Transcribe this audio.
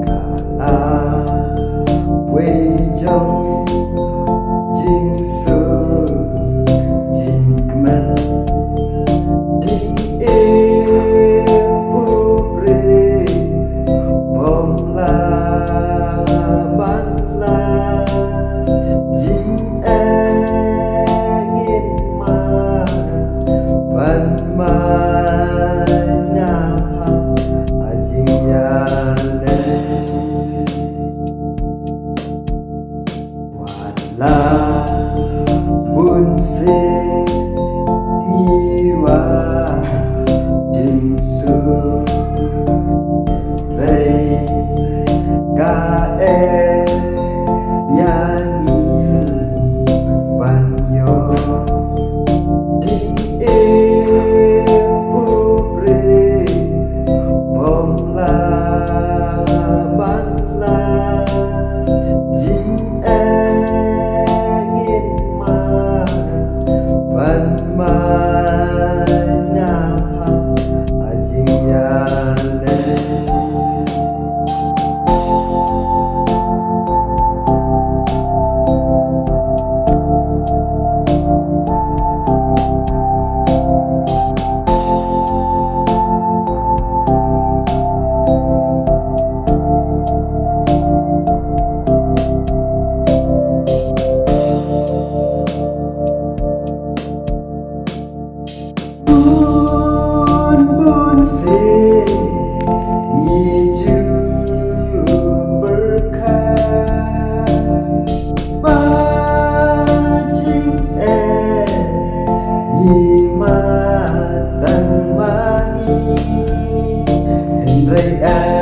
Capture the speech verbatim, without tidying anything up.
Ka la wei jong jingsuk jingkmen. Dei u briew bym lah ban lait jingeh ngin mad ban mad ïa pha ha jingïaleh. Wat la bun sien ngi wan jingsuk, hynrei ka eh ïa ngi ban ïoh. Dei u briew bym lah ban lait jingeh ngin mad ban mad ïa pha ha jingïaleh. Bun bun sien ngi ju pyrkhat ba jingeh ngi mad tang ma ngi, hynrei eh